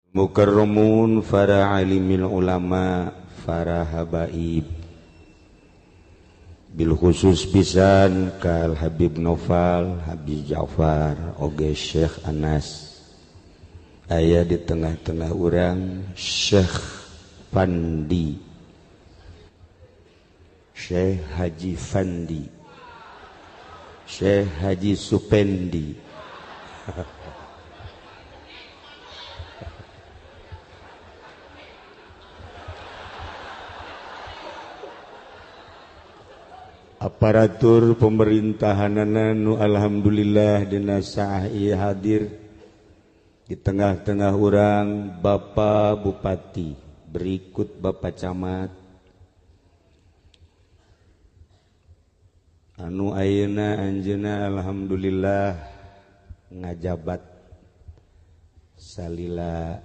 Mukarramun para alimil ulama, para habaib, bil khusus pisan kal Habib Noval, Habib Ja'far, oge Syekh Anas. Aya di tengah-tengah urang Syekh Fandi, Syekh Haji Fandi, Syekh Haji Supendi. Aparatur pemerintahanana nu alhamdulillah dina saah ieu hadir di tengah-tengah urang Bapak Bupati, berikut Bapak Camat anu ayeuna anjeunna alhamdulillah ngajabat salila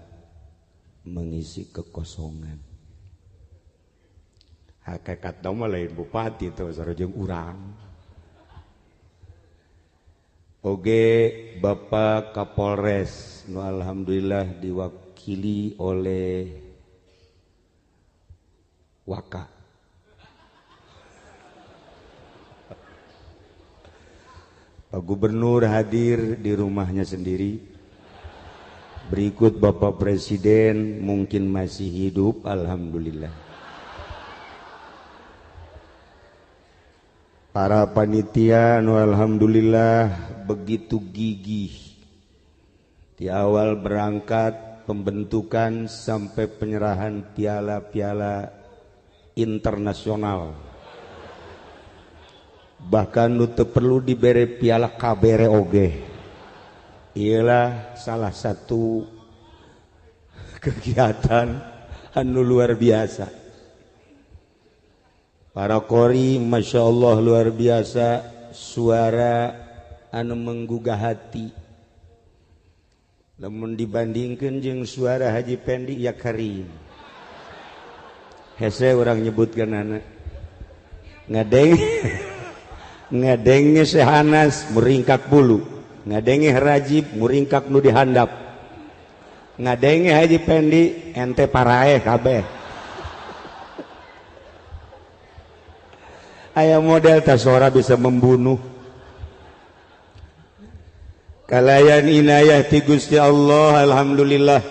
mengisi kekosongan. Hakikat mah lain bupati tuh sareng urang. Oge Bapak Kapolres nu alhamdulillah diwakili oleh Waka. Pak Gubernur hadir di rumahnya sendiri. Berikut Bapak Presiden mungkin masih hidup, alhamdulillah. Para panitia nu alhamdulillah begitu gigih di awal berangkat pembentukan sampai penyerahan piala-piala internasional. Bahkan nu teu perlu dibere piala kabere oge. Ialah salah satu kegiatan anu luar biasa. Para qori Masya Allah luar biasa, suara anu menggugah hati. Lamun dibandingkan jeung suara Haji Pendi ya karim. Hese orang nyebutkan anak ngadeng ngadenge Sehanas muringkak bulu, ngadenge Rajib muringkak nu dihandap, ngadenge Haji Pendi ente paraeh kabeh. Aya model tasora bisa membunuh. Kalayan inayah ti Gusti Allah alhamdulillah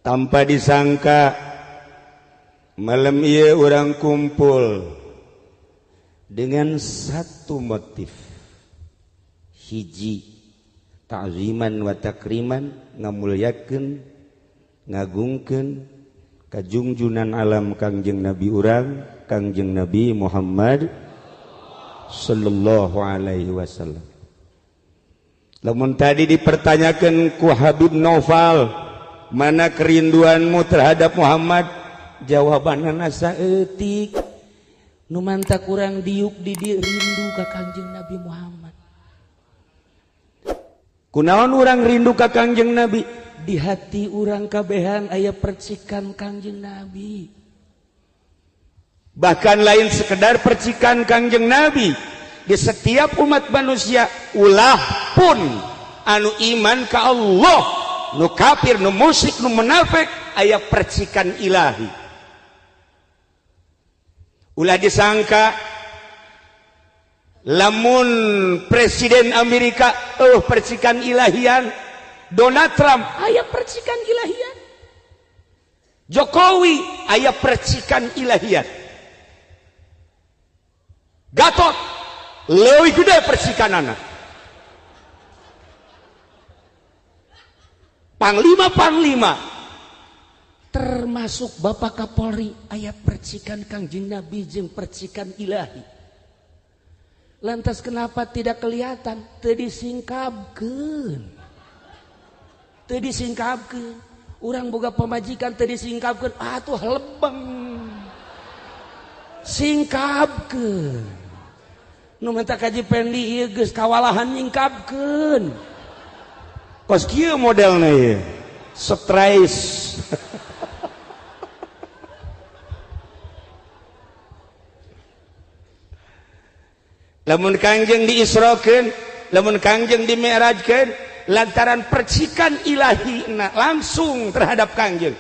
tanpa disangka malam ieu urang kumpul dengan satu motif, hiji ta'ziman wa takriman, ngamulyakeun ngagungkeun kajungjunan alam Kangjeng Nabi urang, Kangjeng Nabi Muhammad sallallahu alaihi wasallam. Lamun tadi dipertanyakan ku Habib Noval, mana kerinduanmu terhadap Muhammad? Jawabanna saeutik. Nu manta kurang diuk di dieu rindu ka Kangjeng Nabi Muhammad. Kunaon urang rindu ka Kangjeng Nabi? Di hati urang kabehan aya percikan Kangjeng Nabi. Bahkan lain sekedar percikan Kangjeng Nabi, di setiap umat manusia ulah pun anu iman ka Allah, nu kafir, nu musyrik, nu munafik aya percikan ilahi. Ulah disangka lamun Presiden Amerika percikan ilahian, Donald Trump aya percikan ilahian, Jokowi aya percikan ilahian, Gatot leuwih gede percikanana, panglima-panglima termasuk Bapak Kapolri aya percikan Kangjeng Nabi jeung percikan ilahi. Lantas kenapa tidak kelihatan? Teu disingkapkeun. Teu disingkapkeun. Urang boga pamajikan teu disingkapkeun, atuh lebeng. Singkapkeun. Nu menta Haji Pendi ieu geus kawalahan nyingkapkeun. Kos kieu modelna ieu. Stres. Lamun Kangjeng diisrokeun, lamun Kangjeng dimi'rajkeun, Lantaran percikan ilahi langsung terhadap Kangjeng,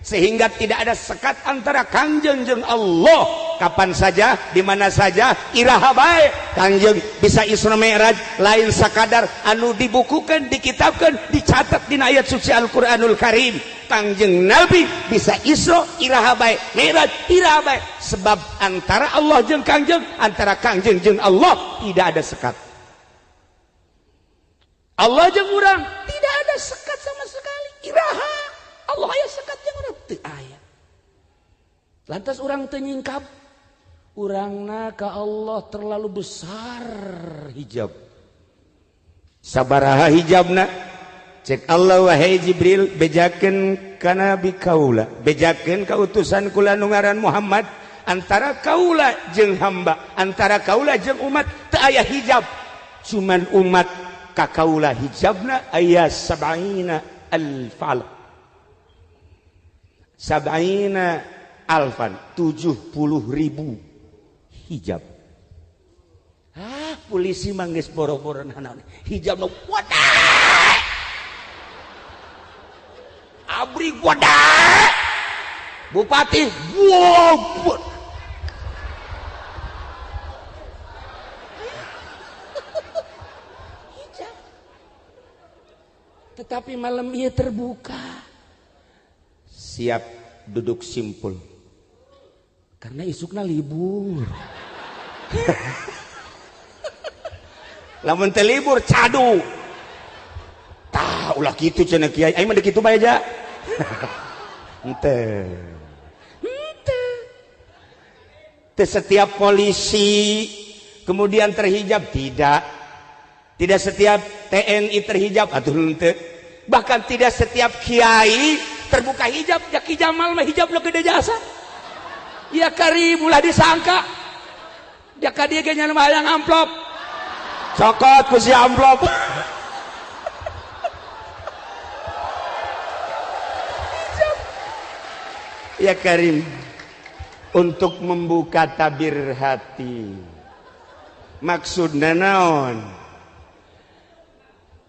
sehingga tidak ada sekat antara Kangjeng jeung Allah. Kapan saja, di mana saja, iraha bae Kangjeng bisa Isra Mi'raj, lain sakadar anu dibukukan, dikitabkan, dicatat dina ayat suci Al-Qur'anul Karim. Kangjeng Nabi bisa Isra iraha bae, Mi'raj iraha bae, sebab antara Allah jeung Kangjeng, antara Kangjeng jeung Allah tidak ada sekat. Allah jeung urang tidak ada sekat sama sekali. Iraha Allah aya sekat jeung urang teu aya. Lantas urang teu nyingkap, urangna ka Allah terlalu besar hijab. Sabaraha hijabna? Cek Allah, wahai Jibril, bejakeun ka nabi kaula, bejakeun ka utusan kula nu ngaran Muhammad, antara kaula jeung hamba, antara kaula jeung umat teu aya hijab. Cuman umat ka kaula hijabna aya sab'ina alfal. Sab'ina alfan, 70.000 hijab. Ah, polisi mah geus boro-boro nanaon. Hijabna wadah. Abri wadah. Bupati wow. Hijab. Tetapi malam ia terbuka. Siap duduk simpul. Karena isukna libur. Lamun teu libur cadu. Tah ulah kitu cenah kiai. Aing mah kitu bae aja. Henteu. Henteu. Teu setiap polisi kemudian terhijab, tidak. Tidak setiap TNI terhijab atuh henteu. Bahkan tidak setiap kiai terbuka hijab. Ya Ki Jamal mah hijabna gede jasa. Ya karim ulah disangka. Ya ka dieu ge nya hayang amplop. Cokot ku si amplop. Ya karim, untuk membuka tabir hati. Maksudna naon?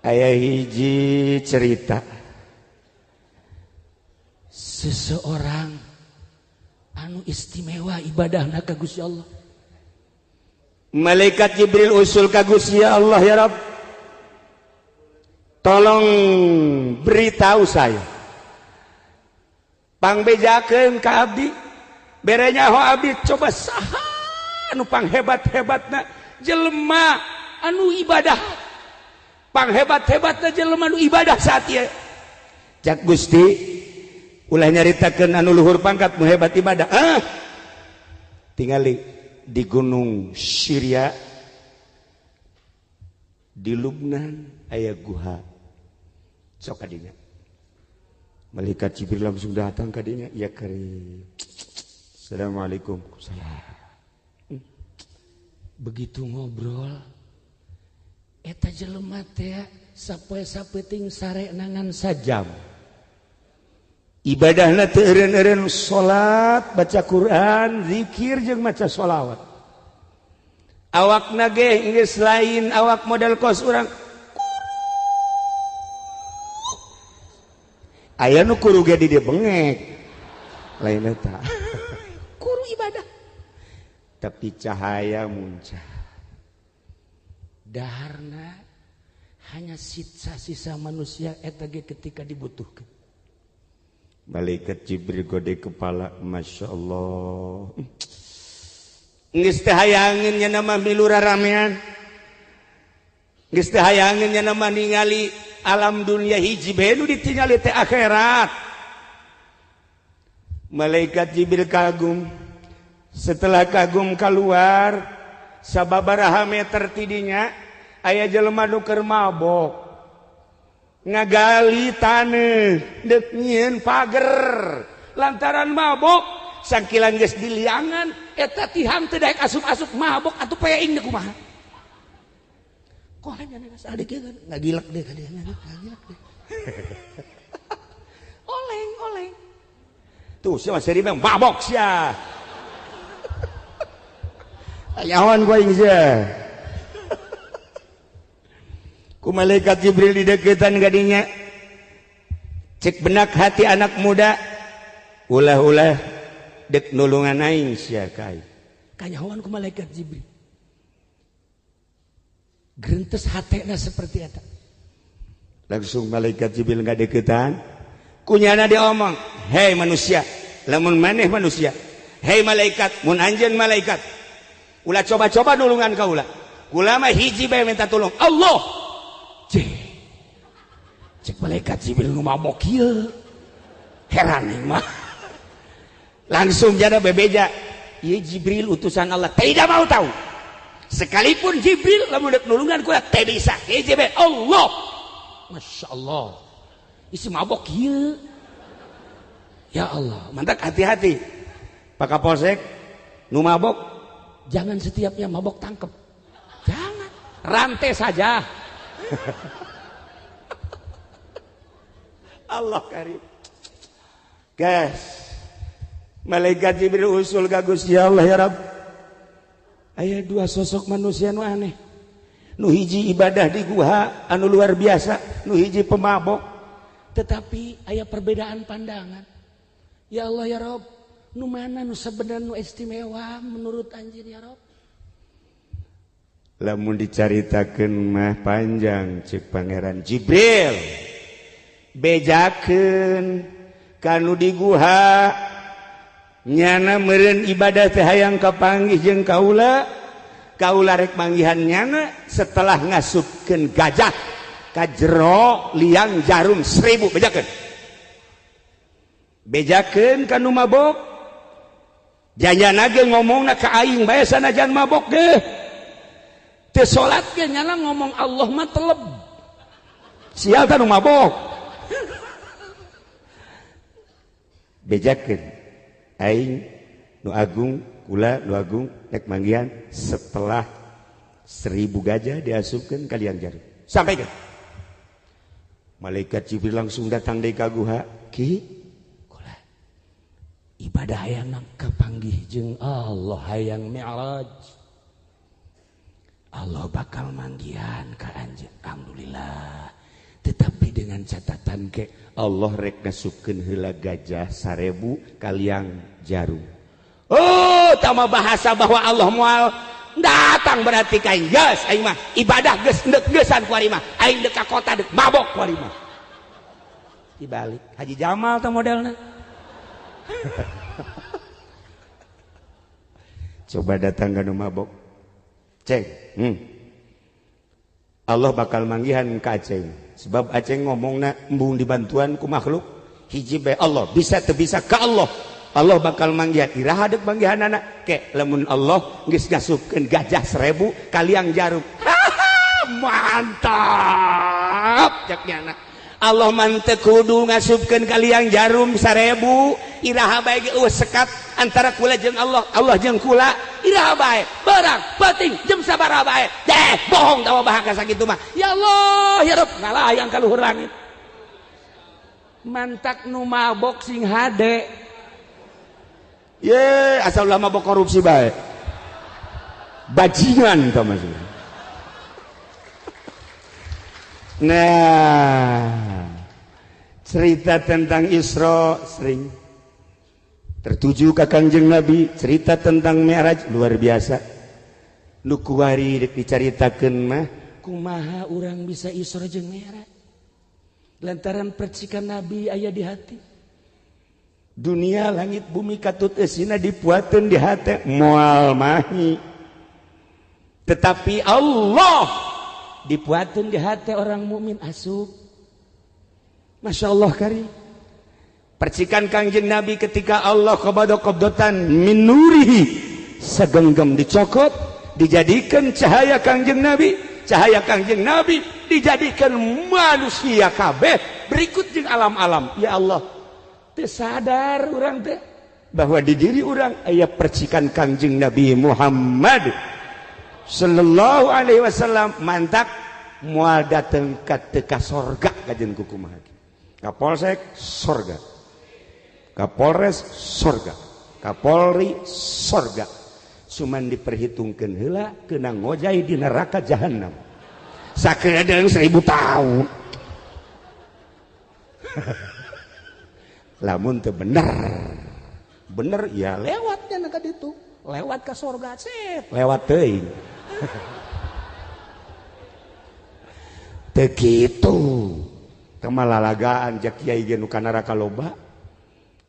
Aya hiji cerita. Seseorang anu istimewa ibadahna ka Gusti Allah. Malaikat Jibril usul ka Gusti Allah, ya Rabb, tolong beritahu saya, pangbejakeun ka abdi, bere nyaho abdi, coba saha anu panghebat-hebatna jelema anu ibadah, panghebat-hebatna jelema anu ibadah saat ieu. Cak Gusti, ulah nyaritakeun anu luhur pangkat nu hebat ibadah. Ah, tingali di gunung Syria, di Lubnan aya guha. Sok kadinya. Malaikat Jibril langsung datang kadinya. Ya karim. Assalamualaikum. Salam. Begitu ngobrol, eta jelema teh sapoe sapeuting sare nangan sajam. Ibadahna teu eureun-eureun salat, baca Quran, zikir jeung maca sholawat. Awakna ge geus lain awak model kos urang. Aya nu kuru ge di dieu bengek. Lain eta. Kuru ibadah. Tapi cahaya muncah. Daharna hanya sisa-sisa manusia eta ge ketika dibutuhkan. Malaikat Jibril gode kepala, Masya Allah. Geus teu hayangeun nya nama milu raramean. Geus teu hayangeun nya nama ningali alam dunia hiji bae nu ditingali teh akhirat. Malaikat Jibril kagum. Setelah kagum keluar, sababaraha meter tidinya aya jelema nu keur mabok. Ngagali taneuh deuk nyieun pager lantaran mabok sangkilan geus diliangan eta tihang teu daek asup-asup mabok atuh peing deuk kumaha. Kolem nya geus adik ieu ngagilek deui ka dieu ngagilek deui. Oleng oleng. Tuh sia masih bang mabok sia. Ayawan gua ing sia. Ku malaikat Jibril dideketan gadinya. Cek benak hati anak muda, ulah-ulah dek nulungan aing sia kai. Kanyahoan ku malaikat Jibril. Gerentes hatena seperti eta. Langsung malaikat Jibril ngadeketan, kunyana diomong, "Hei manusia, lamun maneh manusia, hei malaikat, mun anjeun malaikat, ulah coba-coba nulungan kaula. Kula mah hiji bae minta tolong, Allah." Cek, cek malaikat Jibril nu mabok ieu. Heran aing mah. Langsung jada bebeja, ieu Jibril utusan Allah, tidak mau tahu. Sekalipun Jibril lamun dek nulungan kula teu bisa. Hiji bae Allah. Masya Allah. Isi mabok ieu. Ya Allah, mantak hati-hati. Pak Kapolsek nu mabok jangan setiapnya mabok tangkep. Jangan, rantai saja. Allah karim. Guys, malaikat Jibril usul ka Gusti Allah, ya Rabb. Aya dua sosok manusia nu aneh. Nu hiji ibadah di guha anu luar biasa, nu hiji pemabok. Tetapi aya perbedaan pandangan. Ya Allah ya Rabb, nu mana nu sebenarnya nu istimewa menurut anjeun ya Rabb? Lamun dicaritakeun mah panjang cek Pangeran Jibril. Bejakeun kanu di guha nyana meureun ibadah teh hayang kapanggih jeung kaula. Kaula rek manggihan nyana setelah ngasupkeun gajah ka jero liang jarum 1000 bejakeun. Bejakeun kanu mabok. Janyana ge ngomongna ka aing bae sanajan mabok ge. Teu salat ge nyana ngomong Allah mah teleb. Sial tah nu mabok. Bejakeun aing nu agung kula nu agung rek manggihan setelah 1000 gajah diasupkeun ka liang jarum. Sampaikan. Malaikat Jibril langsung datang deui ka guha. Ki, kula ibadah hayang kapanggih jeung Allah hayang mi'raj. Allah bakal manggihan ka anjeun. Alhamdulillah. Tetapi dengan catatan ke Allah rek ngasupkeun heula gajah 1000 ka liang jarum. Oh, tama bahasa bahwa Allah moal datang berarti ka aing. Geus aing mah ibadah geus endek geusan ku ari mah. Aing dek ka kota dek mabok ku ari mah. Dibalik Haji Jamal teh modelna. Coba datang ka nu mabok. Ceng, Allah bakal manggihan ka Aceng. Sebab Aceng ngomongna embung dibantuan ku makhluk hiji bae Allah bisa teu bisa ka Allah. Allah bakal manggihan iraha deuk manggihanana ke lamun Allah geus ngasupkeun gajah 1000 ka liang jarum. Mantap cek nyana. Allah mah teu kudu ngasupkeun ka liang jarum 1000 iraha bae ge eueuh sekat antara kula jeung Allah, Allah jeung kula iraha bae barang penting jam sabaraha bae. Deh bohong tawa bahasa sakitu mah. Ya Allah ya Rabb ngalayang ka luhur langit. Mantak nu mabok sing hade. Ye asal ulah mabok korupsi bae. Bajingan tah maksudna. Nah, cerita tentang Isra sering tertuju ke Kangjeng Nabi, cerita tentang Mi'raj luar biasa. Nu kuari rek dicaritakeun mah kumaha urang bisa Isra jeung Mi'raj? Lantaran percikan Nabi aya di hati. Dunia langit bumi katut eusina dipuateun di hate moal mahi. Tetapi Allah dipuateun di hati orang mukmin asup. Masya Allah karim. Percikan Kangjeng Nabi ketika Allah qabada qabdatan min nurihi, segenggam dicokot dijadikan cahaya Kangjeng Nabi, cahaya Kangjeng Nabi dijadikan manusia kabeh berikut jeung alam-alam. Ya Allah, teu sadar urang teh bahwa di diri urang aya percikan Kangjeng Nabi Muhammad sallallahu alaihi wasallam. Mantak moal dateng ka teu ka sorga kajen kukumaha. Kapolsek sorga, Kapolres sorga, Kapolri sorga. Cuman diperhitungkeun heula kena ngojay di neraka jahanam. Sakedeung 1000 tahun. Lamun teu bener. Bener ya lewatnya ka ditu. Lewat ka sorga sip, lewat teuing. Teu kitu. Kemalalagaan jak kiai ge nu ka neraka loba.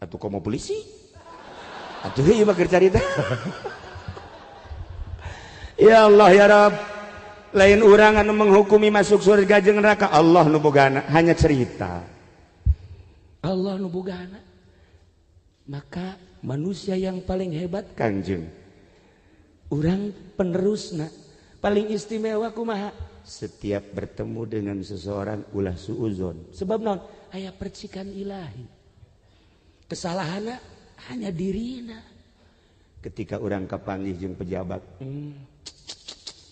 Atuh komo polisi. Atuh ieu mah keur carita. Ya Allah ya Rabb. Lain urang anu menghukumi masuk surga jeung neraka, Allah nu bogana, hanya cerita. Allah nu bogana. Maka manusia yang paling hebat Kangjeng. Urang penerusna paling istimewa kumaha? Setiap bertemu dengan seseorang ulah suuzon. Sebab naon? Aya percikan ilahi. Kesalahanna hanya dirina. Ketika urang kapanggih jeung pejabat,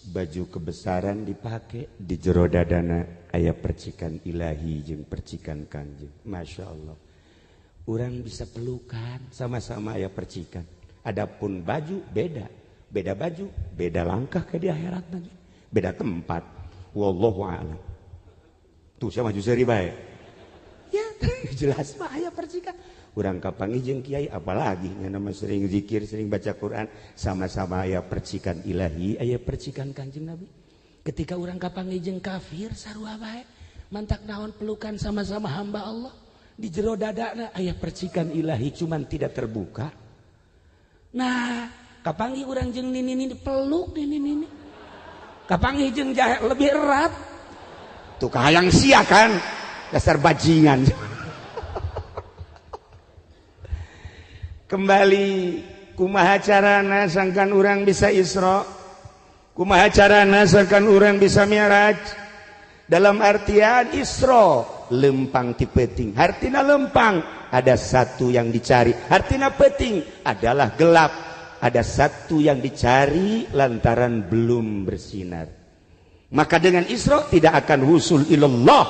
baju kebesaran dipake di jero dadana aya percikan ilahi jeung percikan Kangjeng. Masya Allah. Urang bisa pelukan sama-sama aya percikan. Adapun baju beda, beda baju, beda langkah ke di akhirat lagi, beda tempat. Wallahu a'lam. Tuh saya maju seri bae. Ya, jelas mah aya percikan. Urang kapanggih jeung kiai apalagi nya nama sering zikir, sering baca Quran, sama-sama aya percikan ilahi, aya percikan Kanjeng Nabi. Ketika urang kapanggih jeung kafir sarua bae, mantak naon pelukan sama-sama hamba Allah. Di jero dadana aya percikan ilahi cuman tidak terbuka. Nah, kapanggih urang jeung nini-nini peluk nini-nini. Kapanggih jeung jahe lebih erat. Tuh kahayang sia kan, dasar bajingan. Kembali kumaha carana sangkan urang bisa Isra, kumaha carana sangkan urang bisa Mi'raj. Dalam artian Isra lempang ti peuting, hartina lempang ada satu yang dicari, hartina peuting adalah gelap, ada satu yang dicari lantaran belum bersinar. Maka dengan Isra tidak akan husul ilallah,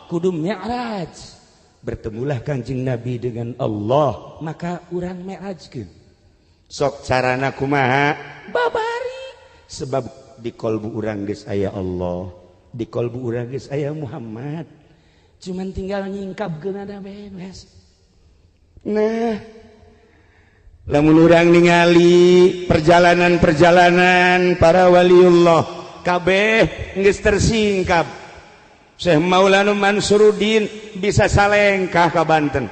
kudu Mi'raj. Bertemulah Kanjeng Nabi dengan Allah, maka urang mi'rajkeun. Sok carana kumaha? Babari. Sebab di kolbu urang geus aya Allah, di kolbu urang geus aya Muhammad. Cuman tinggal nyingkapkeun ada beres. Nah, lamun urang ningali perjalanan-perjalanan para waliullah kabeh geus tersingkap. Syekh Maulana Mansuruddin bisa salengkah ka Banten.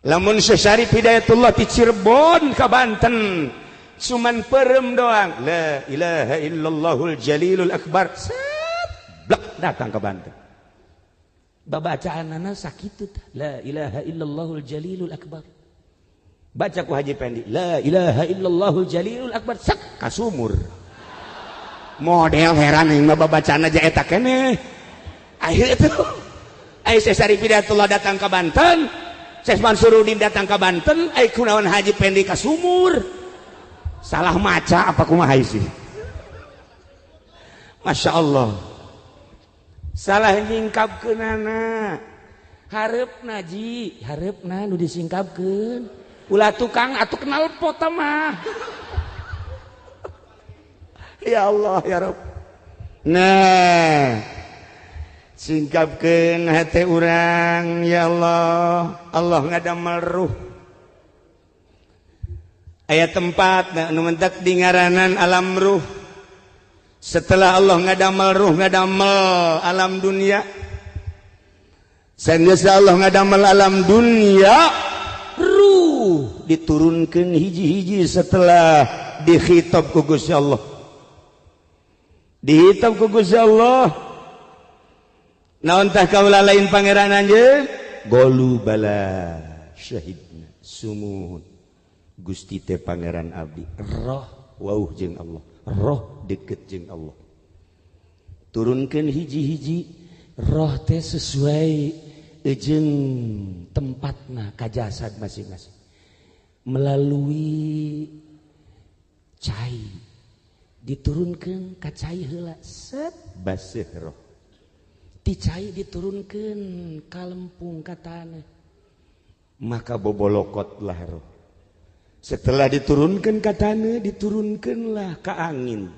Lamun Syekh Syarif Hidayatullah ti Cirebon ka Banten, cuman perem doang. La ilaha illallahul jalilul akbar. Set, blak datang ke Banten. Babacaanana sakitu tah. La ilaha illallahul jalilul akbar. Baca ku Haji Pendi, la ilaha illallahul jalilul akbar. Sak kasumur. Model heran yang mah babacaan aja eta keneh. Akhir itu ai Syekh Syarif Hidayatullah datang ke Banten, Syekh Mansuruddin datang ke Banten, ai kunaon Haji Pendi ka sumur. Salah maca apa kumaha sih? Masya Allah. Salah nyingkapkeunana. Hareupna ji, hareupna nu disingkapkeun. Ulah tukang atuh kenal pot mah. Ya Allah ya Rabb. Nah, singkapkeun hate urang ya Allah. Allah ngadamel ruh. Aya tempat nu mentak di ngaranan alam ruh. Setelah Allah ngadamel ruh, ngadamel alam dunia. Sanggeus Allah ngadamel alam dunia, ruh diturunkeun hiji-hiji setelah dikhitab ku Gusti Allah. Dihitam ku Gusti Allah. Naon tah kaula lain pangeran anjeun? Golu bala syahidna sumuhun. Gusti teh pangeran abdi. Roh wauh jeung Allah, roh deket jeung Allah. Turunkeun hiji-hiji roh teh sesuai jeung tempatna ka jasad masing-masing. Melalui cai diturunkan ka cai heula set baseuh roh. Ti cai diturunkan ka lempung ka tanah, maka bobolokotlah roh. Setelah diturunkan ka tanah, diturunkanlah ka angin,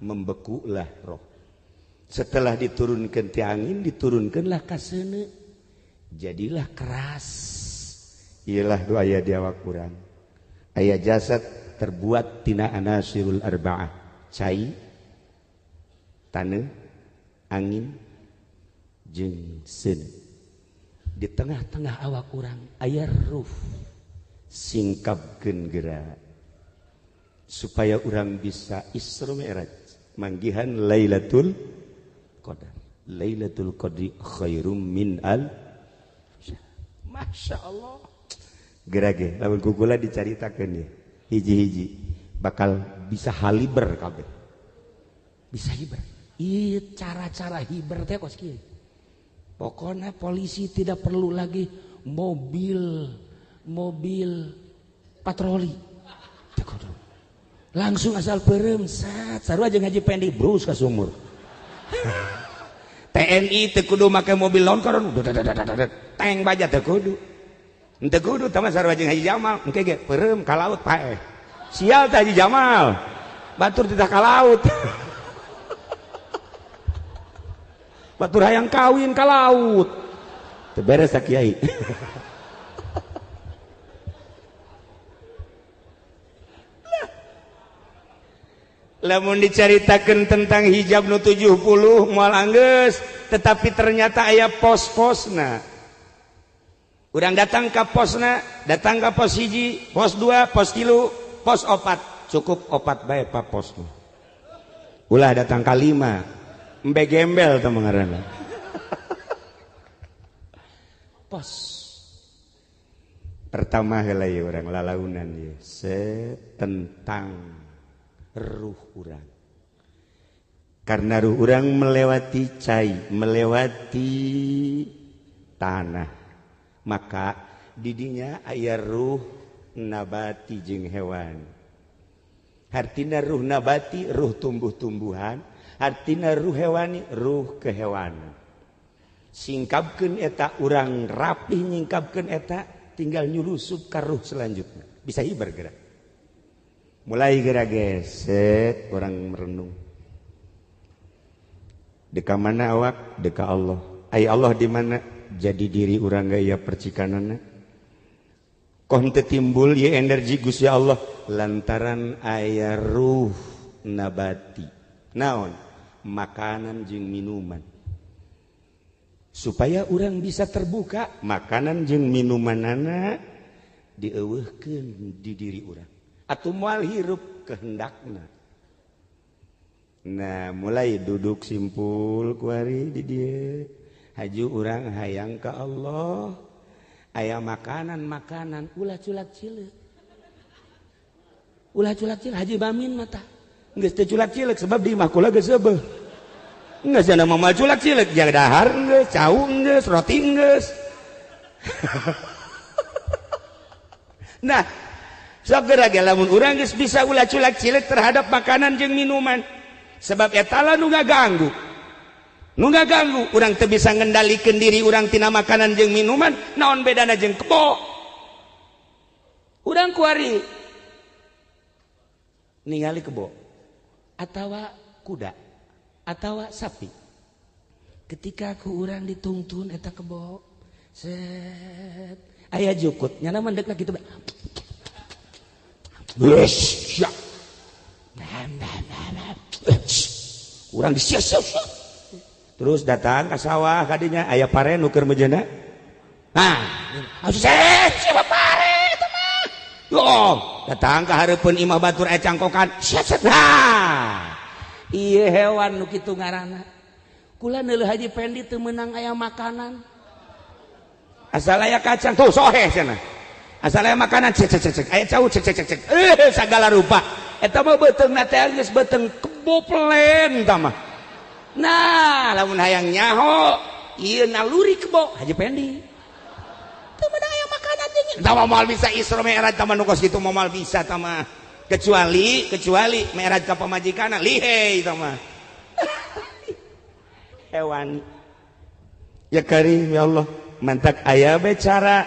Membekulah roh. Setelah diturunkan ti angin, diturunkanlah ka seuneu. Jadilah keras. Iyalah doa aya di awak urang. Aya jasad terbuat tina anasirul arba'ah. Cai, taneuh, angin, jeung seuneu. Di tengah-tengah awak urang aya ruh. Singkapkeun geura supaya urang bisa Isra Mi'raj manggihan Lailatul Qadar. Lailatul Qadri khairum min al. Masya Allah. Gerage lamun kukula dicaritakeun ye. Hiji-hiji bakal bisa haliber kabeh. Bisa hiber. Ieu cara-cara hiber teh kos kieu. Pokoknya polisi tidak perlu lagi mobil patroli. Langsung asal peureum sat sarua jeung Haji Pendi brus ka sumur. TNI teu kudu make mobil longkor tank baja teu kudu. Teu kudu tah mah sarua jeung Haji Jamal engke ge peureum ka laut paeh. Sial teh Haji Jamal. Batur teh ka laut. Batur hayang kawin ka laut. Teu beres ta kiai. Lamun dicaritakeun tentang hijab nu 70 moal anggeus, tetapi ternyata aya pos-posna. Urang datang ka posna, datang ka pos 1, pos 2, pos 3, pos 4. Cukup 4 bae pa posna. Ulah datang ka 5. Embe gembel teh ngaranna. Pos. Pertama heula ieu urang lalaunan ieu tentang ruh urang. Karena ruh urang melewati cai, melewati tanah, maka didinya aya ruh nabati jeung hewan. Hartina ruh nabati, ruh tumbuh-tumbuhan, hartina ruh hewani, ruh kehewanan. Singkapkeun eta urang rapih nyingkapkeun eta, tinggal nyulusup ka ruh selanjutnya. Bisa hiber gerak. Mulai gerak gesek orang merenung. Deka mana awak? Deka Allah. Ay Allah di mana? Jadi diri urang gaya percikanana. Kon teu timbul ye energi Gusti Allah lantaran aya ruh nabati. Naon? Makanan jeung minuman. Supaya urang bisa terbuka, makanan jeung minumanana dieuweuhkeun di diri urang. Atau moal hirup kehendakna. Nah, mulai duduk simpul kuari di dieu. Haju urang hayang ka Allah. Aya makanan-makanan ulah culak cileuk. Ulah culak cileuk Haji Bamin mata. Geus teu culak cileuk sebab di imah kula geus seubeuh. Geus cenah mah culak cileuk jaga dahar geus, cau geus, roti geus. Nah, sok geura ge lamun urang geus bisa ulah culak cileuk terhadap makanan jeung minuman. Sebab eta lah nu ngaganggu. Nu ngaganggu urang teu bisa ngendalikeun diri urang tina makanan jeung minuman, naon bedana jeung kebo. Urang kuari ningali kebo atawa kuda atawa sapi. Ketika ku urang ditungtun eta kebo, set aya jukut, nyana mendekna kitu. Urang disia-sia. Terus datang ke sawah kadinya aya pare nu keur mejeuna. Nah, siapa pare eta mah? Yo, datang ka hareupeun imah batur aya cangkokan. Set. Nah. Ieu hewan nu kitu ngaranna. Kula neuleuh Haji Pendi teu meunang aya makanan. Asal aya kacang tuh soheh cenah. Asal aya makanan cek cek cek, aya cau cek cek cek. Sagala rupa. Eta mah beuteungna teh geus beuteung kebo pelen eta mah. Nah, lamun hayang nyaho, ieu naluri kebo Haji Pendi. Teu meunang aya makanan jeung eta mah moal bisa Isra Mi'raj tah mah nu kos kitu moal bisa tah mah. Kecuali Mi'raj ka pamajikanna lihei tah mah. Hewan. Ya karim ya Allah, mantak aya be cara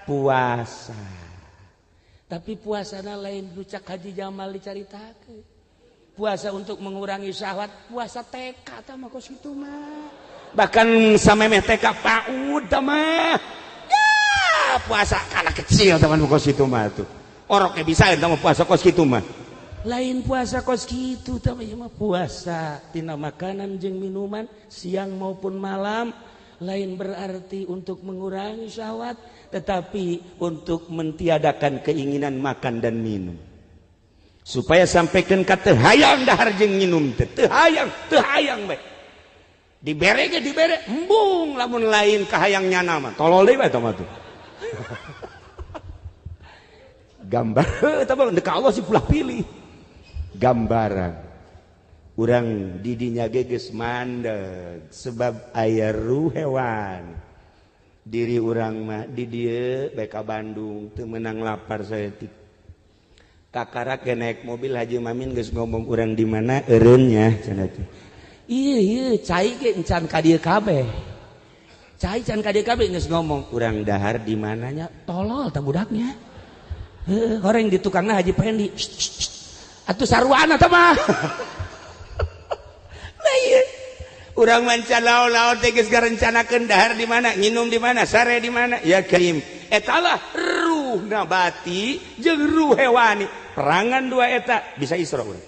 puasa. Tapi puasana lain nu cak Haji Jamal dicaritakeun. Puasa untuk mengurangi syahwat, puasa TK tah mah kos kitu mah. Bahkan samemeh TK PAUD tah mah. Ya, puasa kana kecil teman kos kitu mah tuh. Oroknya bisa eta mah puasa kos kitu mah. Lain puasa kos kitu tah mah puasa tina makanan jeung minuman siang maupun malam. Lain berarti untuk mengurangi syahwat, tetapi untuk mentiadakan keinginan makan dan minum. Supaya sampaikan ka teu hayang dahar jeung minum teh, teu hayang bae. Dibere ge dibere embung lamun lain kahayang nyana mah. Tolol deui bae eta mah tuh. Gambar eta mah deuk Allah sih pulah pilih. Gambaran urang di dinya ge geus mandeg sebab aya ruh hewan. Diri urang mah di dieu bae ka Bandung teu meunang lapar saeutik. Kakarak ge naik mobil Haji Mamin geus ngomong urang di mana eureunnya cenah teh. Ieu ieu cai ge encan ka dieu kabeh. Cai can ka dieu kabeh geus ngomong urang dahar di mananya tolol tah budaknya. Heuh horeng di tukangna Haji Pendi. Atuh saruana tah mah. Lah ieu urang manca laol-laol teh geus garencanakeun dahar di mana, nginum di mana, sare di mana. Ya karim. Eta lah ruh nabati jeung ruh hewani. Perangan dua eta bisa isra urang.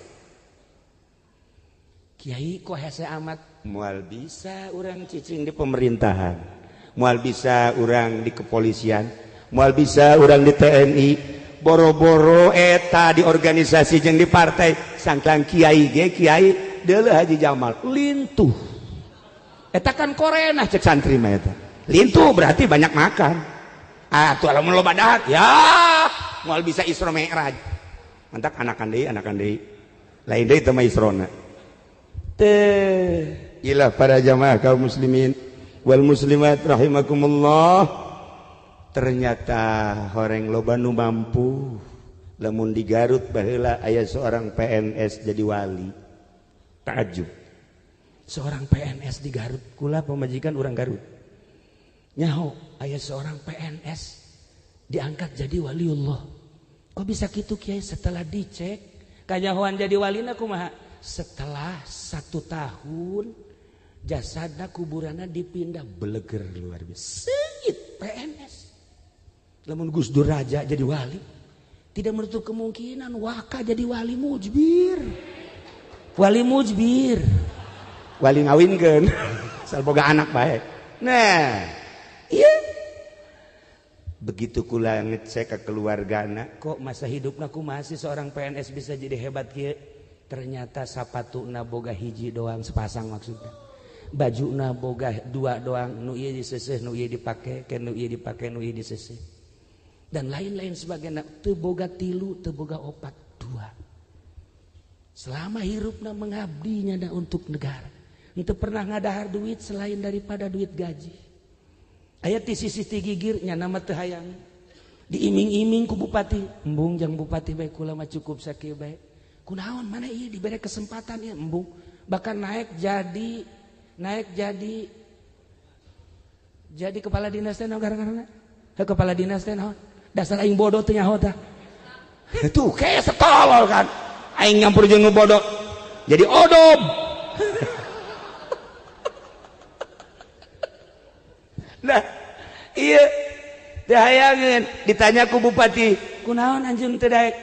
Kiai kok hese amat moal bisa urang cicing di pemerintahan, moal bisa urang di kepolisian, moal bisa urang di TNI, boro-boro eta di organisasi jeung di partai sangklang kiai ge kiai deuleuh Haji Jamal lintuh. Eta kan korenah cek santri mah eta. Lintuh berarti banyak makan. Ah tuh lamun loba dahar ya moal bisa Isra Mi'raj. Mantak anakan deui lain deui teh mah isrona. Teh ilah para jamaah kaum muslimin wal muslimat rahimakumullah. Ternyata horeng loba nu mampu. Lamun di Garut baheula aya seorang PNS jadi wali. Takjub. Seorang PNS di Garut, kula pamajikan urang Garut. Nyaho aya seorang PNS diangkat jadi waliullah. Kok bisa gitu kiai? Setelah dicek kanyahoan jadi walina kumaha? Setelah 1 tahun jasadna kuburanna dipindah beleger luar biasa. Seungit PNS. Lamun Gus Dur Raja jadi wali, tidak menutup kemungkinan Waka jadi wali mujbir. Wali mujbir. Wali ngawinkeun. Asal boga anak bae. Nah, iya. Begitu kula ngecek ke keluargana, kok masa hidupna kumaha sih seorang PNS bisa jadi hebat kieu? Ternyata sapatuna boga hiji doang sepasang maksudnya. Bajuna boga 2 doang, nu ieu diseseh, nu ieu dipake, ke nu ieu dipake, nu ieu diseseh. Dan lain-lain sebagainya, teu boga 3, teu boga 4, 2. Selama hirupna mengabdinya da untuk negara. Henteu pernah ngadahar duit selain daripada duit gaji. Aya ti sisi ti gigir nya nama teu hayang. Diiming-iming ku bupati, embung jang bupati bae kula mah cukup sakieu bae. Kunaon mana ieu dibere kesempatan ieu embung. Bahkan naik jadi kepala dinas teh naon gara-garana? Heuh kepala dinas teh naon? Dasar aing bodoh teu nyaho tah. Tuh kayak setolol kan. Aing nyampur jeung nu bodoh. Jadi odob. Nah, iya teu hayangeun ditanya ku bupati, kunaon anjeun teu daek?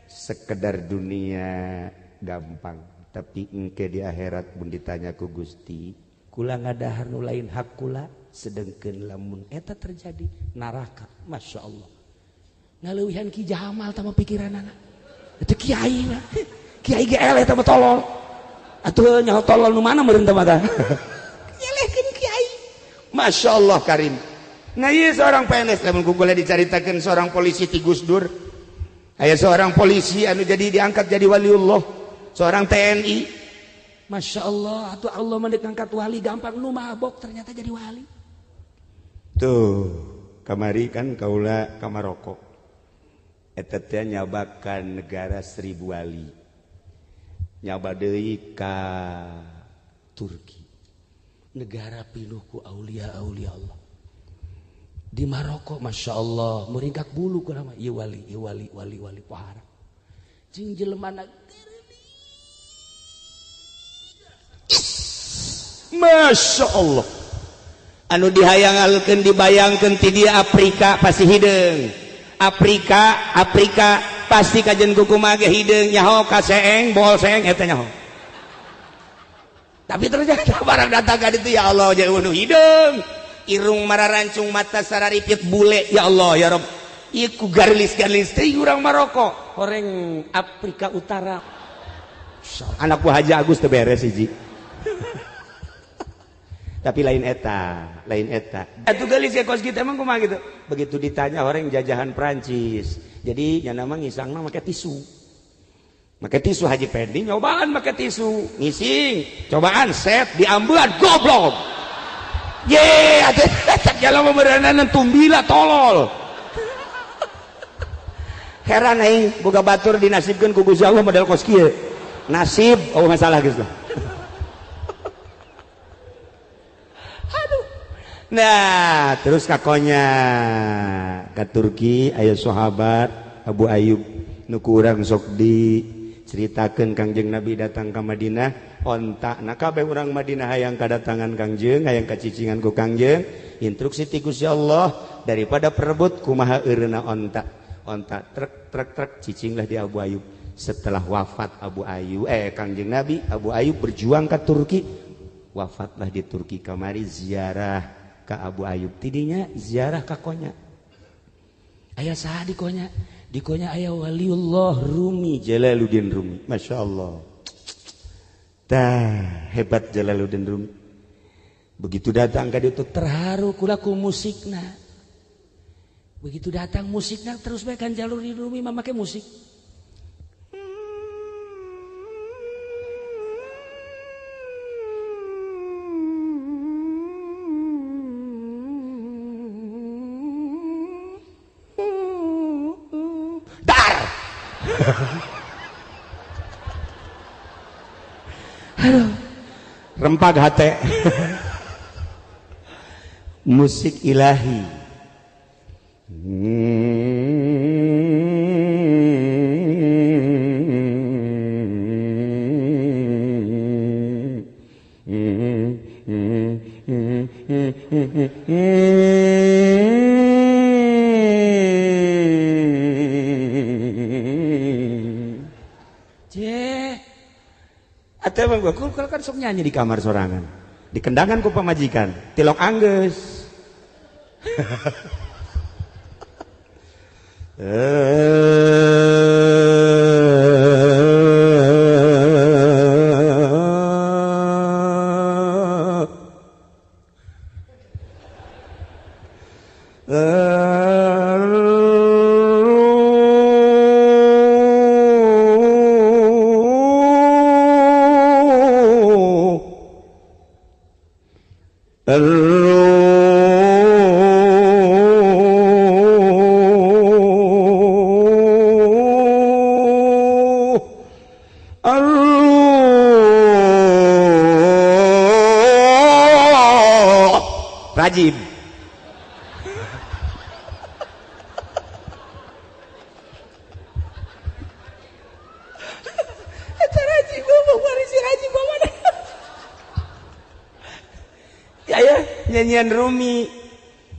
Sekedar dunia gampang, tapi engke di akhirat mun ditanya ku Gusti, kula ngadahar nu lain hak kula, sedengkeun lamun eta terjadi neraka. Masya Allah. Ngaleuwihan Ki Jamal tah mah pikiranana. Eta kiai mah. Kiai ge eleh tah mah tolol. Atuh nyaho tolol nu mana meureun tah mah tah. Nyelehkeun kiai. Masya Allah karim. Nah iya seorang PNS, lamun ku kula dicaritakeun seorang polisi ti Gus Dur. Aya seorang polisi anu jadi diangkat jadi waliullah, seorang TNI. Masya Allah, atuh Allah mah ngangkat wali gampang, nu mabok ternyata jadi wali. Tuh, kamari kan kaula ka Maroko. Eta teh nyabakan negara 1000 wali. Nyaba deui ka Turki. Negara pinuh ku aulia-aulia Allah. Di Maroko, Masya Allah, meringkak bulu ku nama, ieu wali, ieu wali, wali, wali pohara. Jeung jelemana Masya Allah, anu dihayangalkeun dibayangkeun ti dia Afrika pasti hideung. Afrika Afrika pasti kajen kukumaha ge hideung, nyaho ka seeng bol seeng eta nyaho. Tapi ternyata barang datang ka ditu ya Allah jauh nu hideung, irung mararancung, mata sararipit, bule ya Allah ya Rob. Ieu ku garlis-garlis teh urang Maroko, horeng Afrika Utara. Anak ku Haji Agus teu beres hiji. Tapi lain eta, lain eta. Atuh geulis ya kos kitu emang kumaha gitu. Begitu ditanya orang jajahan Prancis. Jadi nya mah ngisangna make tisu. Make tisu Haji Pendi nyobaan make tisu, ngising, cobaan set diambean goblok. Ye, atuh jalan meureunan tumbila tolol. Heran aing boga batur dinasibkeun ku Gusti Allah model kos kieu. Nasib oh masalah geus lah. Aduh. Nah, terus kakonya ke Turki aya sahabat Abu Ayyub nu ku urang sok diceritakeun Kangjeng Nabi datang ka Madinah onta. Nah kabeh urang Madinah hayang kadatangan Kangjeng, hayang kacicingan ku Kangjeng. Instruksi ti Gusti Allah daripada perebut kumaha eureuna onta. Onta trek trek trek cicinglah di Abu Ayyub. Setelah wafat Abu Ayyub Kangjeng Nabi, Abu Ayyub berjuang ke Turki, wafatlah di Turki. Kamari ziarah ke Abu Ayyub, tidinya ziarah ka Konya. Aya saha di Konya? Di Konya aya waliullah Rumi, Jalaluddin Rumi. Masya Allah, tah hebat Jalaluddin Rumi. Begitu datang ka ditu terharu kula ku musikna. Begitu datang musiknya terus bae kan jalur di Rumi mah make musik. Dar. Aduh. Rempag hate. Musik ilahi. Atau kan sok nyanyi di kamar sorangan, dikendangan ku pamajikan, tilok anggeus. Rajib. Eta rajib ngomong warisi rajib mana? Ya ya, nyanyian Rumi.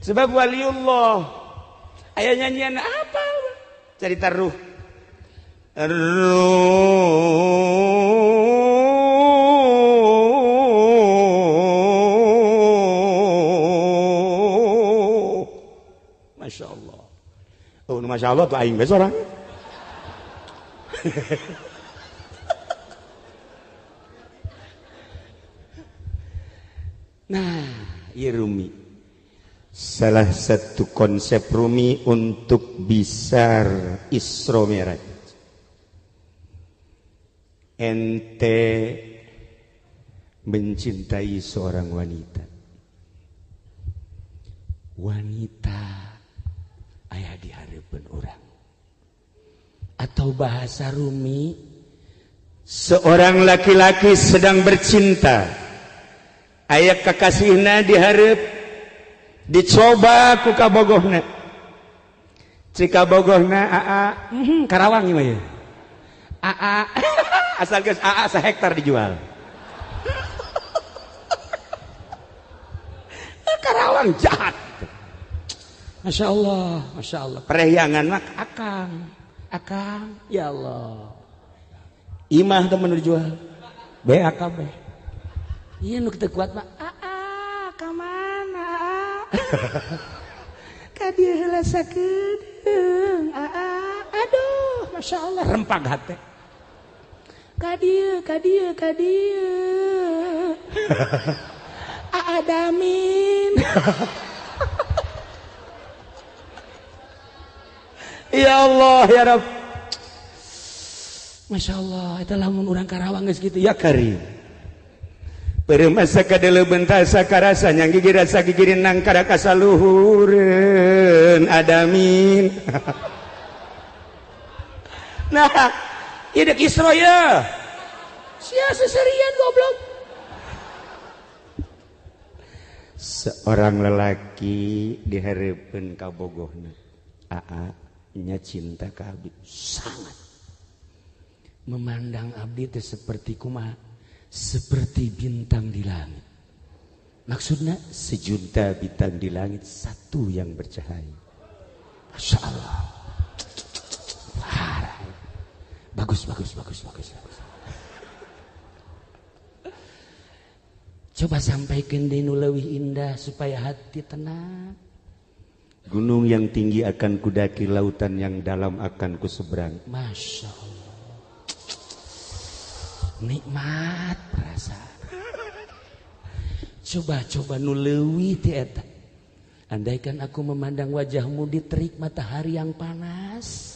Sebab waliullah. Aya nyanyian apa? Cerita ruh. Masya Allah. Oh, Masya Allah tuh aing bae sorang. Nah, ieu Rumi. Salah satu konsep Rumi untuk bisa Isra Mi'raj. Ente mencintai seorang wanita. Wanita aya di hareupeun urang. Atau bahasa Rumi, seorang laki-laki sedang bercinta, aya kakasihna di hareup, dicoba ku kabogohna. Cik kabogohna aa, Karawang ieu mah ye. Aa, asal geus aa sahektar dijual. Orang jahat. Masya Allah, Masya Allah. Perahyangan mah akang, akang, ya Allah. Imah temen dijual, BAKB. Iya nu kita kuat mah, aa, ka mana? Ka dieu heula sakedeung, aa, aduh, Masya Allah, rempag hate. Ka dieu, ka dieu, ka dieu. Aa damin. Ya Allah ya Rabb. Masya Allah, eta lamun urang Karawang geus kitu ya karim. Permasa kadeuleu bentasa karasa nyang gigi rasa gigirin nang kada kasaluhureun adamin. Nah, ieu deuk Isra ye. Sia seserian goblok. Seorang lelaki dihareupeun ka bogohna. Aa nya cinta ka abdi sangat. Memandang abdi teh seperti kumaha? Seperti bintang di langit. Maksudnya sejuta bintang di langit satu yang bercahaya. Masya Allah. Parah. Bagus, bagus, bagus, bagus, bagus. Coba sampaikan di nu leuwih indah supaya hati tenang. Gunung yang tinggi akan kudaki, lautan yang dalam akan kuseberang. Masya Allah. Nikmat perasaan. Coba-coba nu leuwih ti eta. Andaikan aku memandang wajahmu di terik matahari yang panas,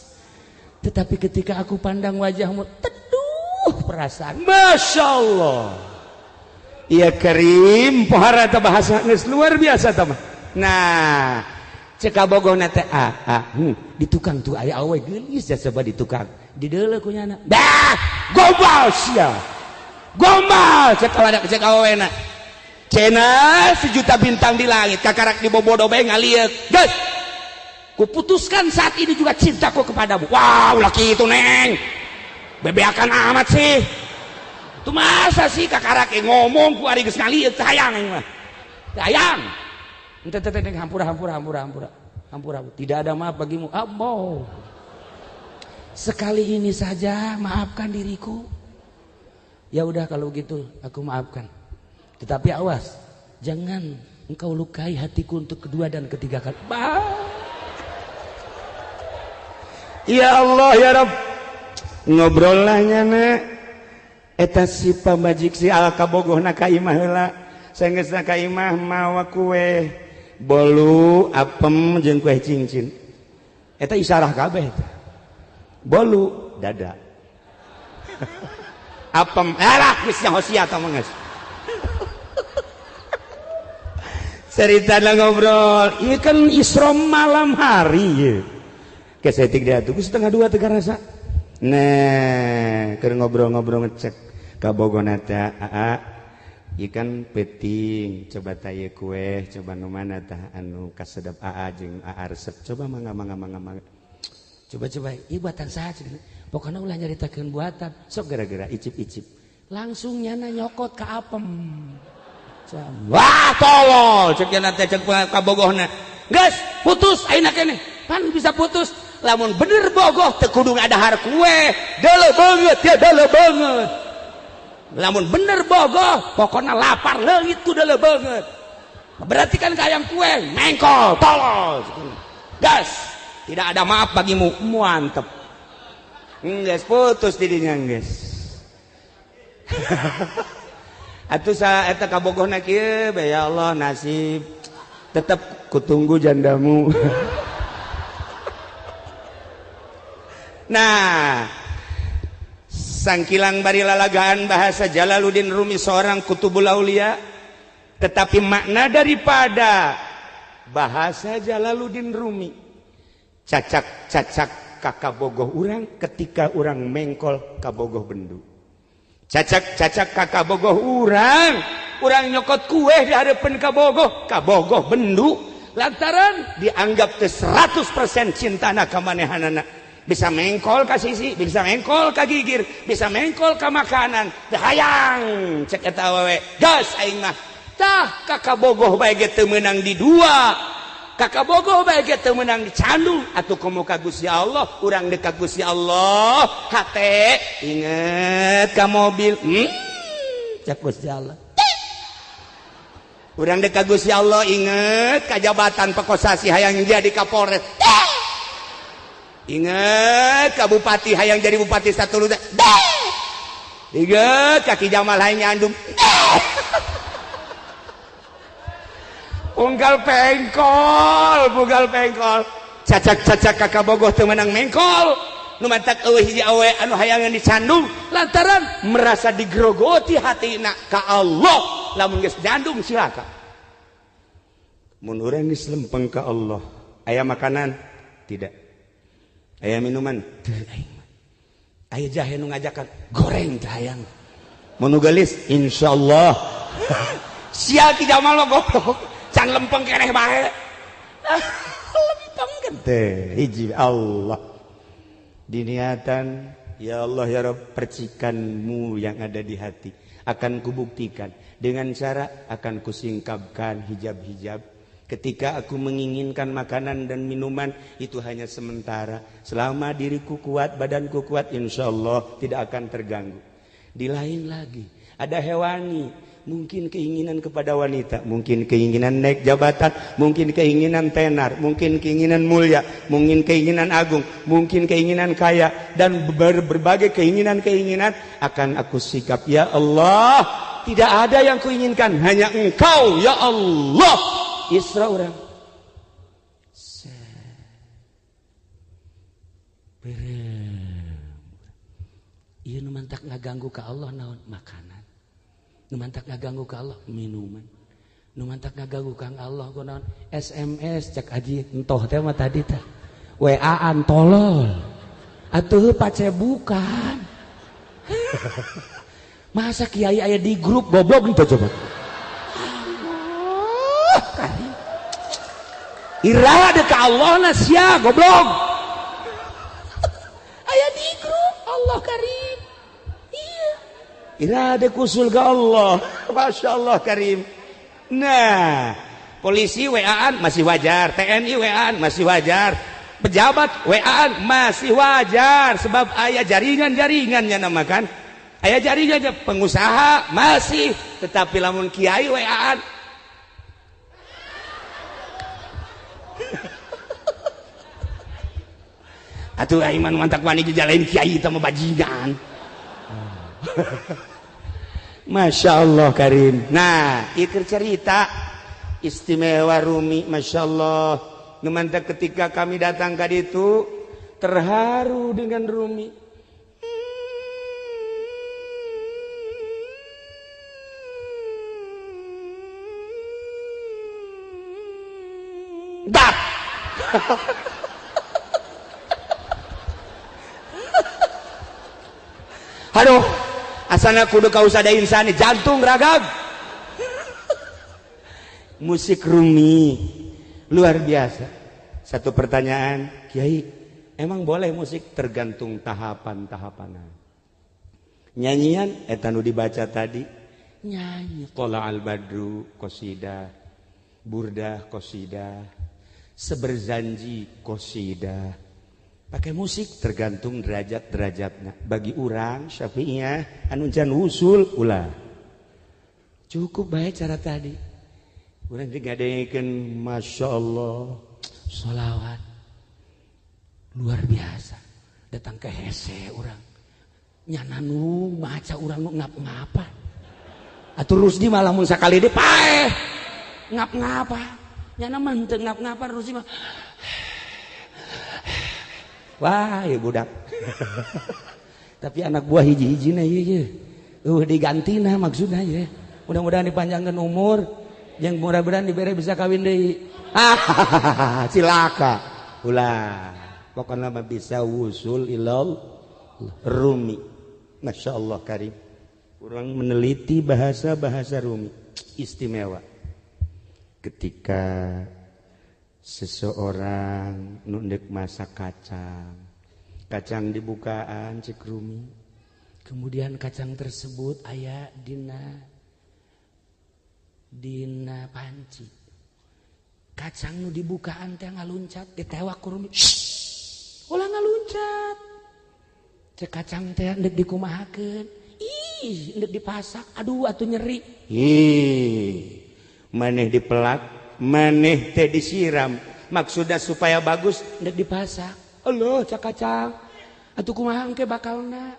tetapi ketika aku pandang wajahmu teduh perasaan. Masya Allah. Iya karim, pohara ta bahasa geus luar biasa ta mah. Nah, cek kabogohna teh di tukang tuh aya awe geulis jasa di tukang. Dideuleu ku nyana. Dah, gombal sia. Gombal cek awewe cek awewena. Cenah sejuta bintang di langit kakarak dibobodo bae ngalieuk. Geus. Kuputuskan saat ini juga cintaku kepadamu. Wow, laki itu neng. Bebeakan amat sih. Itu masa sih kakarak ngomong ku ari geus ngalieuk teh hayang aing mah. Teh hayang. Ente teh teh hampura hampura hampura hampura. Hampura. Tidak ada maaf bagimu. Ambo. Sekali ini saja maafkan diriku. Ya udah kalau gitu aku maafkan. Tetapi awas, jangan engkau lukai hatiku untuk kedua dan ketiga kali. Bah. Ya Allah ya Rabb. Ngobrol lah nyana. Eta si pamajik si al kabogohna ka imah heula. Sanggeusna ka imah mawa kue bolu apem jeung kue cincin. Eta isarah kabeh eta. Bolu dada. Apem alah geus nyaho sia tah mah geus. Ceritana ngobrol, ieu kan Isra malam hari ieu. Kesetik dia tuh 1:30 teu karasa. Nah, keur ngobrol-ngobrol ngecek kabogona teh aa ieu kan peuting, coba tah ieu kue, coba nu mana tah anu kasedep aa jeung aa resep, coba mangga mangga mangga mangga. Coba-coba, ieu buatan saha cenah. Pokona ulah nyaritakeun buatan, sok gara-gara icip-icip. Langsung nyana nyokot ka apem. Wah, tolol cek nyana teh cek kabogohna. Geus, putus ayeuna keneh. Pan bisa putus. Lamun bener bogoh teu kudu ngadahar kue, deuleu beungeut ya deuleu beungeut. Lamun bener bogoh, pokona lapar leungit ku deuleu beungeut. Berarti kan ka hayang kue, mengkol, tolol. Gas. Tidak ada maaf bagimu, mantep. Geus putus didinya geus. Atuh sa eta kabogohna kieu bae ya Allah nasib. Tetep kutunggu jandamu. Nah, sangkilang bari lalagaan bahasa Jalaluddin Rumi seorang kutubul aulia, tetapi makna daripada bahasa Jalaluddin Rumi cacak-cacak kakabogoh urang ketika urang mengkol kabogoh bendu. Cacak-cacak kakabogoh urang, urang nyokot kue di hareupeun kabogoh, kabogoh bendu lantaran dianggap teh 100% cintana ka manehanana. Bisa mengkol ka sisi, bisa mengkol ka gigir, bisa mengkol ka makanan. Teu hayang cek eta awewe. Gas aing mah. Tah kakak bogoh bae ge teu meunang di dua. Kakak bogoh bae ge teu meunang dicandung atuh komo ka Gusti Allah, urang deuk ka Gusti Allah, hate inget ka mobil. Cek Gusti Allah. Urang deuk ka Gusti Allah inget ka jabatan pekosasi hayang jadi Kapolres. Inget ka bupati hayang jadi bupati satuluna. Inget ka Ki Jamal hayang nyandung. Unggal pengkol, bugal pengkol. Cacak-cacak kakak bogoh teu meunang mengkol. Nu mantak eueuh hiji awe anu hayangan dicandung lantaran merasa digrogoti hatina ka Allah. Lamun geus nyandung cilaka. Mun urang geus lempeng ka Allah, aya makanan? Tidak. Aya minuman? Teu aing mah. Aya jahe nu ngajakan goreng teh hayang. Mun nu geulis insyaallah. Sia Ki Jamal mah goblok. Can lempeng keneh bae. Lempeng teh hiji Allah. Diniatan ya Allah ya Rabb, percikanmu yang ada di hati akan kubuktikan dengan cara akan kusingkapkan hijab-hijab. Ketika aku menginginkan makanan dan minuman itu hanya sementara. Selama diriku kuat, badanku kuat, insya Allah tidak akan terganggu. Di lain lagi ada hewani, mungkin keinginan kepada wanita, mungkin keinginan naik jabatan, mungkin keinginan tenar, mungkin keinginan mulia, mungkin keinginan agung, mungkin keinginan kaya, dan berbagai keinginan-keinginan akan aku sikap. Ya Allah, tidak ada yang kuinginkan, hanya Engkau ya Allah. Isra orang ieu nu mantak ngaganggu ka Allah naon? Makanan. Nu mantak ngaganggu ka Allah minuman. Nu mantak ngaganggu ka Allah ku naon? SMS cek haji entoh teh mah tadi teh. WA-an tolol. Atuh pacebukan. Masa kiai aya di grup goblok teh coba. Allah karim. Ira deuk ka Allah na sia goblok. Aya di grup Allah karim. Irada kusul ke Allah, Masya Allah karim. Nah, polisi WA-an masih wajar, TNI WA-an masih wajar, pejabat WA-an masih wajar, sebab ayah jaringan-jaringannya namakan, ayah jaringannya pengusaha masih, tetapi lamun kiai WA-an. Atuh iman mantak wani jalain kiai teh mah bajingan. Masya Allah karim. Nah, ieu cerita istimewa Rumi, Masya Allah. Nu mantak ketika kami datang ka ditu terharu dengan Rumi. Dak. Aduh, asana kudu kausada insani jantung ragag. Musik Rumi luar biasa. Satu pertanyaan, Kiai, emang boleh musik? Tergantung tahapan-tahapan. Nyanyian eta nu dibaca tadi, nyanyi Qala al-Badru qasidah, Burdah qasidah, Seberzanji qasidah. Pakai musik tergantung derajat-derajatnya. Bagi urang Syafi'iyah anu can usul ulah. Cukup baik cara tadi. Urang digadekeun Masya Allah sholawat luar biasa. Datang ke hese urang. Nyana nu maca urang nu ngap-ngapa. Atuh Rusdi malah mun sakali deui paeh. Ngap-ngapa. Nyana mah henteu ngap-ngapa Rusdi mah. Wah, ya budak. Tapi anak buah hiji-hijina ieu ye. Digantina maksudna ye. Mudah-mudahan dipanjangkan umur, yang mudah-mudahan dibere bisa kawin deui. Ah, cilaka. Ulah. Pokoknya mah bisa wusul ilal Rumi. Masya Allah karim. Kurang meneliti bahasa-bahasa Rumi. Istimewa. Ketika seseorang nundek masak kacang, kacang dibukaan cek Rumi, kemudian kacang tersebut aya dina Dina panci. Kacang nu dibukaan teh ngaluncat, ditewak ku Rumi. Ulah ngaluncat. Cek kacang teh ndek dikumahakeun. Ih, ndek dipasak. Aduh atuh nyeri. Ih, maneh dipelak, maneh teh disiram. Maksudnya supaya bagus ndek dipasak. Allah cak kacang. Atuh kumaha engke bakalna?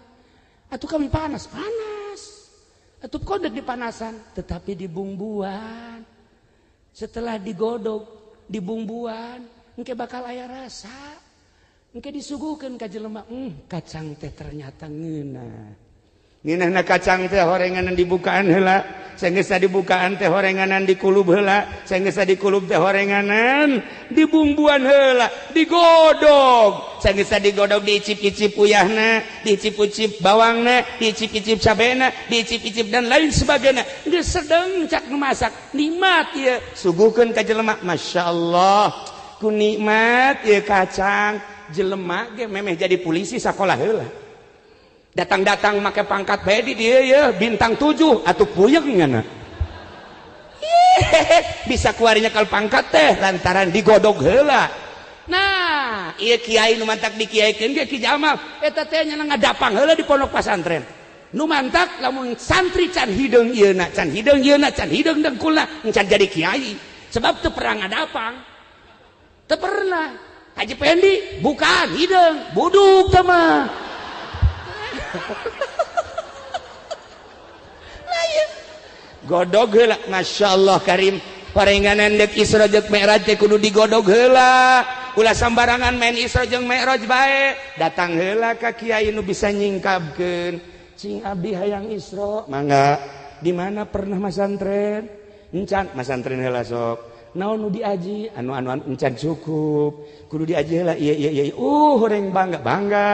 Atuh kami panas, panas. Atuh kok ndek dipanasan, tetapi dibumbuan. Setelah digodog, dibumbuan, engke bakal aya rasa. Engke disuguhkeun ka jelema, kacang teh ternyata ngeunah. Ngeunahna kacang teh horenganan dibukaan heula, sanggeus dibukaan teh horenganan dikulub heula, sanggeus dikulub teh horenganan dibumbuan heula, digodog. Sanggeus digodog diicip-icip uyahna, diicip-icip bawangna, diicip-icip cabena, diicip-icip dan lain sebagainya. Geus sedeng cak masak, nikmat ieu. Suguhkeun ka jelema, masyaallah, ku nikmat ieu kacang. Jelema ge memeh jadi polisi sakolah heula. Datang-datang make pangkat bae di dieu ye bintang 7 atuh puyeng ngana. Bisa kuarinya kalau pangkat teh lantaran digodog heula. Nah, ieu kiai nu mantak dikiaikeun ge Ki Jamal eta teh nya ngadapang heula di pondok pesantren. Nu mantak lamun santri can hideung ieu na, can hideung ieu na, can hideung dengkulna, can jadi kiai. Sebab teu pernah ngadapang. Teu pernah. Haji Pendi bukan hideung, buduk teh mah. Godog heula, Masya Allah Karim. Parenganan dek Isra jeung Mi'raj teh kudu digodog heula. Ulah sambarangan main Isra jeung Mi'raj bae. Datang heula ka kiai nu bisa nyingkapkeun. Cing abdi hayang Isra, mangga. Di mana pernah masantren? Encan masantren heula sok. Naon nu diaji? Anu-anuan encan cukup. Kudu diaji heula. Ieu ieu ieu. Horeng bangga bangga.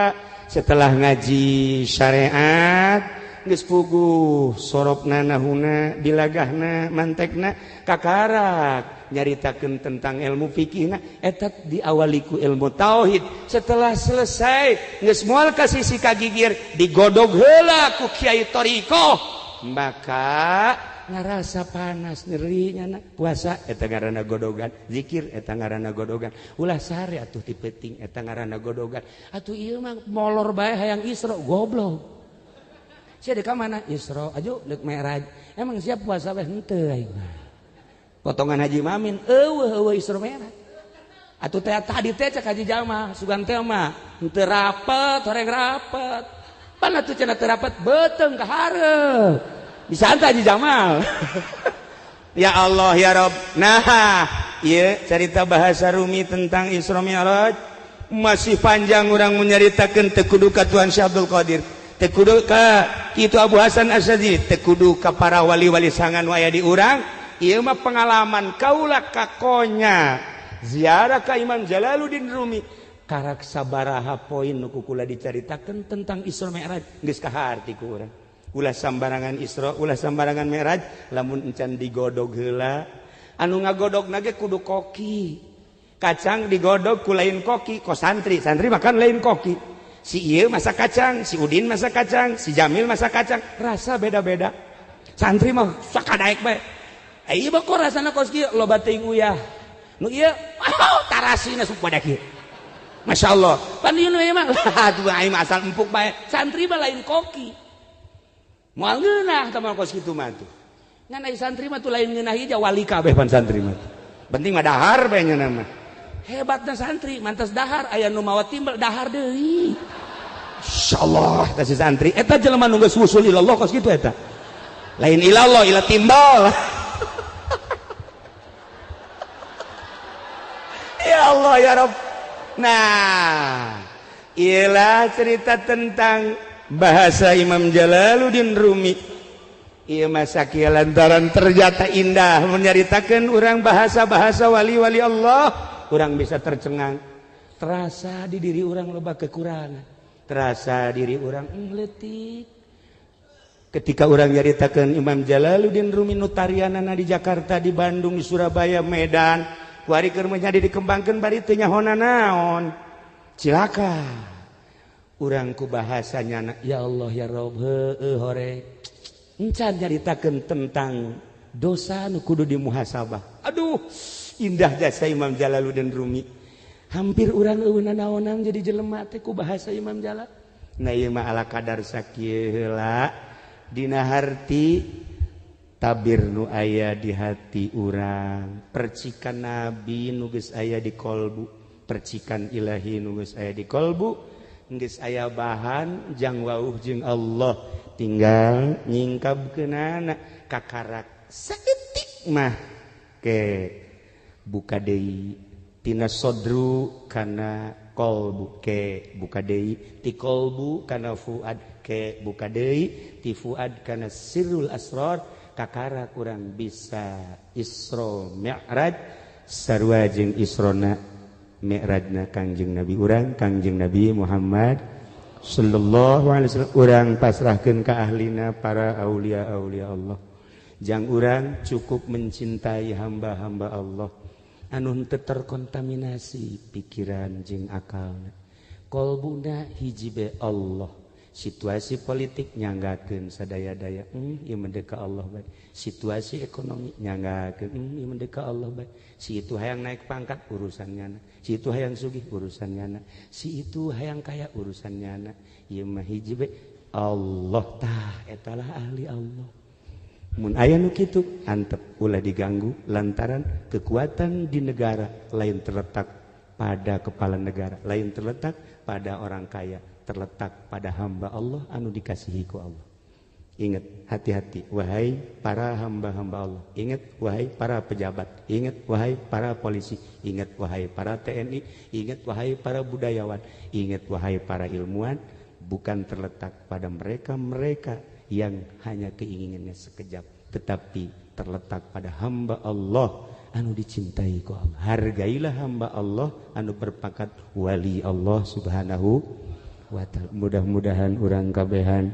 Setelah ngaji syariat geus puguh sorobna nahuna dilagahna mantekna kakarak nyaritakeun tentang ilmu fikihna eta diawali ku ilmu tauhid. Setelah selesai geus moal ka sisi kagigir digodog heula ku kiai thariqah, maka ngarasa panas nyeri nyana puasa eta ngaranna godogan, zikir eta ngaranna godogan, ulah sare atuh ti peuting eta ngaranna godogan. Atuh ieu mah molor bae hayang Isra goblok. Sia deuk ka mana Isra aju deuk Mi'raj. Emang siap puasa bae henteu aing mah. Potongan Haji Mamin eueuh eueuh Isra Mi'raj. Atuh teh tadi teh cek Haji Jamal sugan teh mah henteu rapet horeng rapet. Pan atuh cenah teu rapet beuteung ka hareup. Bisa anta Haji Jamal. Ya Allah ya Rob. Nah, ieu cerita bahasa Rumi tentang Isra Mi'raj masih panjang urang menyaritakeun teu kudu ka Tuhan Syekh Abdul Qadir, teu kudu ka kitu Abu Hasan Asy-Syadzili, teu kudu ka para wali-wali sangan nu aya di urang. Ieu mah pengalaman kaula kakonya ziarah ka Imam Jalaluddin Rumi karak sabaraha poin nu ku kula dicaritakeun tentang Isra Mi'raj geus kaharti ku urang. Ulah sambarangan Isra, ulah sambarangan Mi'raj, lamun encan digodog heula. Anu ngagodogna ge kudu koki. Kacang digodog ku lain koki, ko santri, santri makan lain koki. Si ieu masak kacang, si Udin masak kacang, si Jamil masak kacang, rasa beda-beda. Santri mah sakadaek bae. Ieu mah kok rasana kos kieu, loba teuing uyah. Nu ieu, oh, tarasina supada kieu. Masya Allah. Pan ieu nu ieu mah, atuh aing mah asal empuk bae. Santri mah lain koki. Moal ngeunah tah mah kos kitu mah tuh. Ngan ai santri mah tuh lain ngeunah ieu wali kabeh pan santri mah. Penting mah dahar bae nya mah. Hebatna santri, mantas dahar aya nu mawa timbel dahar deui. Insyaallah eta si santri eta jelema nu geus wusul ilallah kos kitu eta. Lain ilallah ila timbel. Ya Allah ya Rabb. Nah, ialah cerita tentang bahasa Imam Jalaluddin Rumi. Ieu masa kieu lantaran ternyata indah menyaritakeun urang bahasa-bahasa wali-wali Allah, urang bisa tercengang. Terasa di diri urang loba kekurangan, terasa diri urang leutik. Ketika urang nyaritakeun Imam Jalaluddin Rumi nu tarianana di Jakarta, di Bandung, di Surabaya, Medan, kuari keur menjadi dikembangkeun bari teu nyahona naon. Cilaka. Urang ku bahasanya ya Allah ya Rob heueuh hore. Encan nyaritakeun tentang Dosa nu kudu dimuhasabah. Aduh, indah jasa Imam Jalaluddin Rumi. Hampir urang euweuh naonan jadi jelema teh ku bahasa Imam Jalal. Nah, ieu mah ala kadar sakieu heula dina harti tabir nu aya di hati urang, percikan Nabi nu geus aya di kolbu, percikan ilahi nu geus aya di kolbu, geus aya bahan jang wauh jeung Allah, tinggal nyingkabkeunana kakarak saeutik mah ke buka deui tina sodru kana kolbu, ke buka deui ti kolbu kana fuad, ke buka deui ti fuad kana sirrul asrar, kakara kurang bisa Isra Mi'raj sarua jeung Israna Mi'rajna Kangjeng Nabi urang, Kangjeng Nabi Muhammad sallallahu alaihi wasallam. Urang pasrahkeun ka ahlina para aulia-aulia Allah. Jang urang cukup mencintai hamba-hamba Allah anu henteu terkontaminasi pikiran jeung akalna, kolbuna hiji be Allah. Situasi politik nyanggakeun sadaya-daya, ieu mendeka Allah bae. Situasi ekonomi nyanggakeun, ieu mendeka Allah bae. Si itu hayang naik pangkat, urusan nyana. Si itu hayang sugih, urusan nyana. Si itu hayang kaya, urusan nyana. Ieu mah hiji be Allah. Tah, etalah ahli Allah. Mun aya nu kitu, antep, ulah diganggu, lantaran kekuatan di negara lain terletak pada kepala negara, lain terletak pada orang kaya, terletak pada hamba Allah anu dikasihi ku Allah. Ingat, hati-hati wahai para hamba-hamba Allah. Ingat wahai para pejabat, ingat wahai para polisi, ingat wahai para TNI, ingat wahai para budayawan, ingat wahai para ilmuwan, bukan terletak pada mereka-mereka yang hanya keinginannya sekejap, tetapi terletak pada hamba Allah anu dicintai ku Allah. Hargailah hamba Allah anu berpangkat wali Allah Subhanahu wa ta'ala. Mudah-mudahan urang kabehan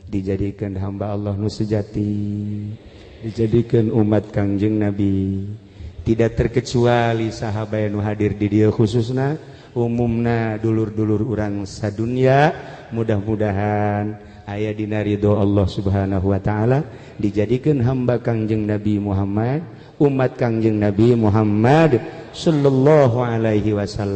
dijadikan hamba Allah nu sejati, dijadikan umat Kangjeng Nabi, tidak terkecuali sahabat nu hadir di dieu khususna, umumna dulur-dulur urang sadunya. Mudah-mudahan aya dina ridho Allah Subhanahu wa taala, dijadikan hamba Kangjeng Nabi Muhammad, umat Kangjeng Nabi Muhammad sallallahu alaihi wasallam.